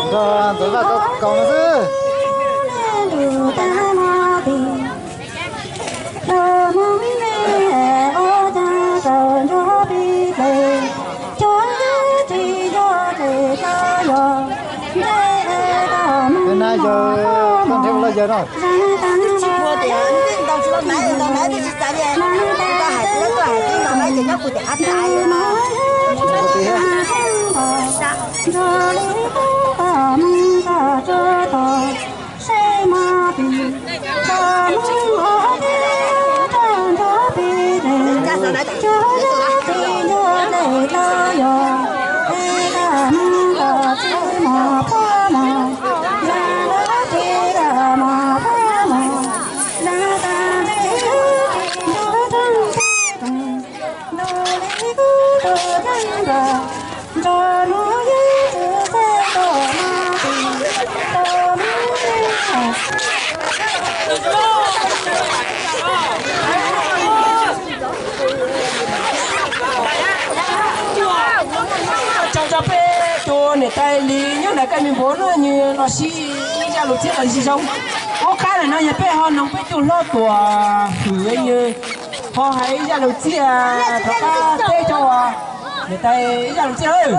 Nrog ntxuav vaj tau kaus no xwb. Tus na yawg, koj nrhiav los yawg no. Tsis pua tias ntau tsis los maiv, los maiv twb tsis txav li. Koj hais tsis tau, koj hais tsis los maiv ces nyob kuv tias qab tas li no. Tsaug rau peb tus niam tais li nyob ntawm kab me npuav no, nws los siv ib zaj lus txiaj los sib zoo. Ub, qab ntawm no yog peb ho noog peb tus hlob Tuam Hwm, nws ho hais ib zaj lus txiaj rov qab teb rau niam tais ib zaj lus txiaj.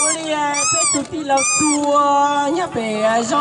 Ua li peb tus tij laug Tsua nyob pem zos